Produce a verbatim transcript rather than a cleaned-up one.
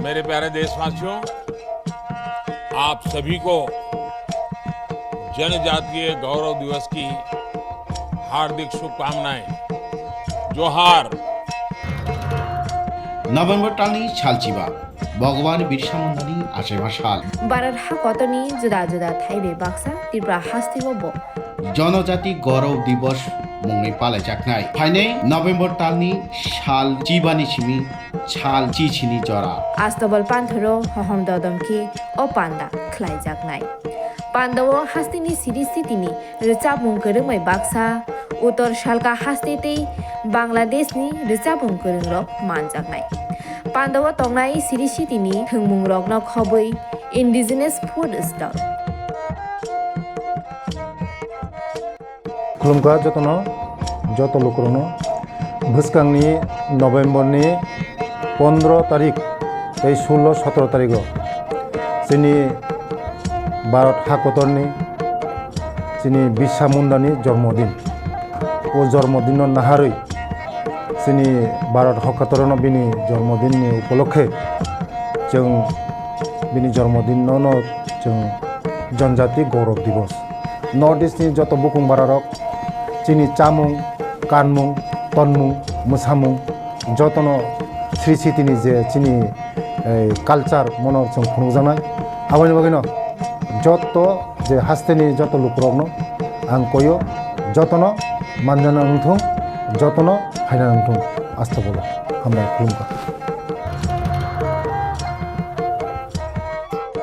मेरे प्यारे देशवासियों, आप सभी को जनजातीय गौरव दिवस की हार्दिक शुभकामनाएं। जोहार। November talni salchiba, Bhagwan Birsa Mundani achaima sal. Bharat hakotorni juda juda thaibai baksa Tripura hasteo bo Jonojati Gaurav Divas mungwi palaijaknai. Phainai November talni sal chibani simi sal chichini jora. Astobal panthoro hohom dodom khe o panda khlaijaknai. Pandao hasteni siri sitini rwchapmung kwrwngbai baksa, Uttor Salka haste tei Bangladeshni rwchapmung kwrwngrok manjaknai. Pandao tongnai siri sitini thwngmungrokno khobwi indigenous food stall. Khulumkha jotono, joto lukurokno. Bwskangni November ni pondro tarik tei sullo sotro tarigo chini Bharat hakotorni chini Birsa Mundani jormodin. O jormodinno naharwi chini Bharat hakotorno bini jormodinni upolokhe chwng bini jormodinno no chwng Jonjati Gaurav Divas. North East ni joto bukung bararok chini chamung, kanmung, tonmung, mwsamung jotono sri sitini je chini, eh, culture mono chwng phunukjaknai. Aboni bagwino joto je hasteni joto lukurokno ang koyo, jotono manjana wngthung, jotono phaina wngthung. Astobolo hambai khulumkha.